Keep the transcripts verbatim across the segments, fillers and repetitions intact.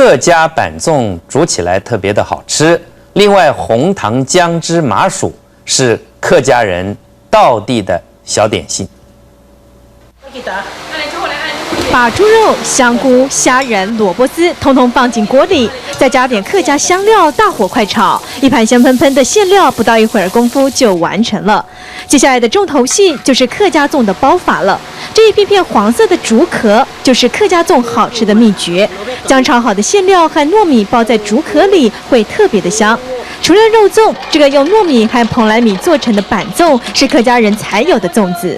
客家粄粽煮起来特别的好吃。另外，红糖姜汁麻薯是客家人道地的小点心。把猪肉、香菇、虾仁、萝卜丝通通放进锅里，再加点客家香料，大火快炒，一盘香喷喷的馅料，不到一会儿功夫就完成了。接下来的重头戏就是客家粽的包法了。这一片片黄色的竹壳，就是客家粽好吃的秘诀。将炒好的馅料和糯米包在竹壳里，会特别的香。除了肉粽，这个用糯米和蓬莱米做成的粄粽，是客家人才有的粽子。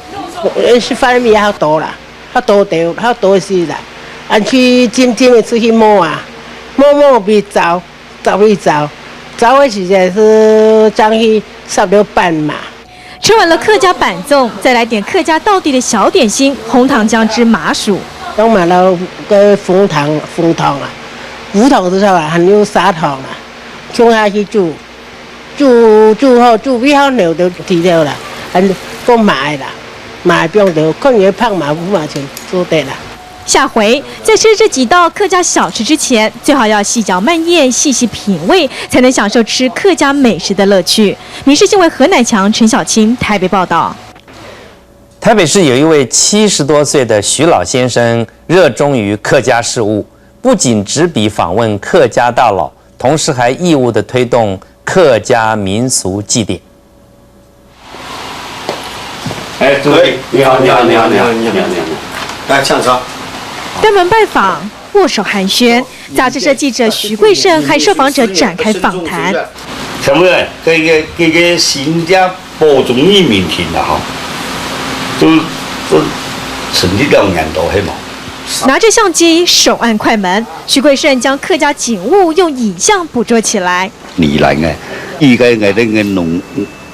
呃，是番米較多啦，較多豆，較多是啦。俺去进进的出去摸啊，摸摸比找，找一找，找的时间是将去烧了半嘛。吃完了客家粄粽，再来点客家道地的小点心——红糖姜汁麻薯。用麻辣个红糖，红糖啊，胡糖之后啊，还有砂糖啊，冲下去煮，煮煮好，煮比较老就提掉了，还过买啦，买不用的，看你胖嘛不嘛钱做得了。下回在吃这几道客家小吃之前，最好要细嚼慢咽，细细品味，才能享受吃客家美食的乐趣。民视新闻何乃强、陈小青台北报道。台北市有一位七十多岁的徐老先生，热衷于客家事务，不仅执笔访问客家大老，同时还义务的推动客家民俗祭典。哎，诸位，你好，你好，你好，你好，你好，你好，你好，来，请坐。登门拜访，握手寒暄。杂志社记者徐贵胜和受访者展开访谈。请问，这个这个新加坡中移民听了哈，都都成立两年多，系吗？拿着相机，手按快门，徐贵胜将客家景物用影像捕捉起来。你来呢，一个个那个农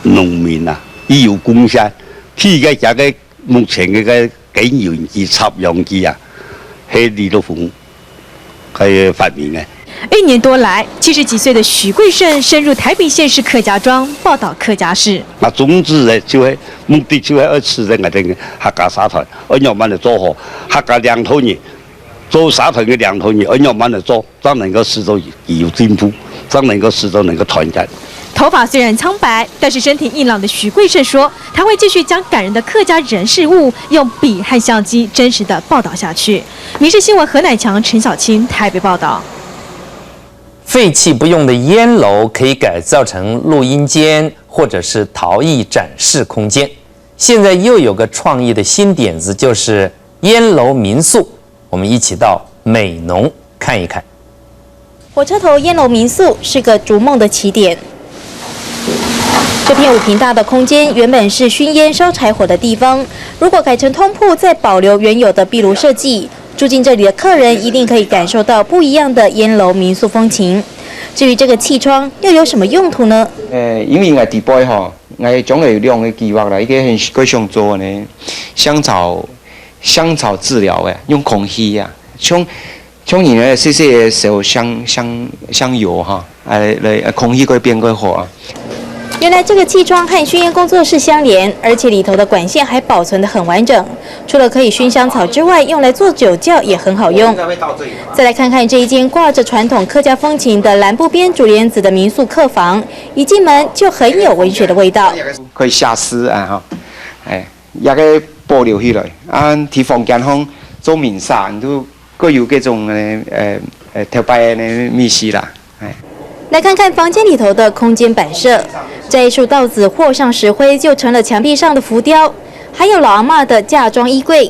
农民啊，伊有贡献，去个这个目前个个耕耘机、插秧机啊，系李德峰个发明个。一年多来，七十几岁的徐贵胜深入台北县市客家庄，报道客家事。啊，宗旨呢，就系目的就系要使得我哋个客家社团，要慢慢的做好，客家两头人，做社团个两头人，要慢慢的做，正能够使到有进步，正能够使到能够团结。头发虽然苍白，但是身体硬朗的徐贵胜说，他会继续将感人的客家人事物用笔和相机真实的报道下去。民视新闻何乃强、陈小青台北报道。废弃不用的烟楼可以改造成录音间或者是陶艺展示空间。现在又有个创意的新点子，就是烟楼民宿。我们一起到美浓看一看。火车头烟楼民宿是个逐梦的起点。这片五坪大的空间原本是熏烟烧柴火的地方，如果改成通铺，再保留原有的壁炉设计，住进这里的客人一定可以感受到不一样的烟楼民宿风情。至于这个气窗又有什么用途呢？呃，因为我底背吼，我将来有两个计划啦，一个很个想做呢，香草香草治疗诶，用空气啊，像像人个细细个小香香香油哈，哎来空气会变个好啊。原来这个气窗和熏烟工作室相连，而且里头的管线还保存得很完整。除了可以熏香草之外，用来做酒窖也很好用。再来看看这一间挂着传统客家风情的蓝布边竹帘子的民宿客房，一进门就很有文学的味道。可以下诗啊哈，哎，也可以保留起来啊，提房间方做名煞，你都各有各种呃呃呃特别的秘密啦。来看看房间里头的空间摆设，摘一束稻子和上石灰，就成了墙壁上的浮雕，还有老阿妈的嫁妆衣柜。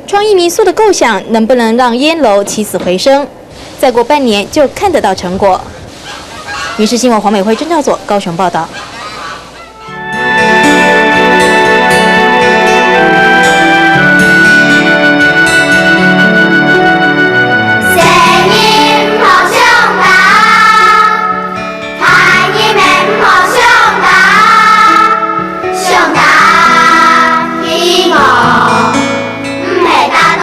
创意民宿的构想能不能让烟楼起死回生？再过半年就看得到成果。民视新闻黄美惠、郑兆佐高雄报道。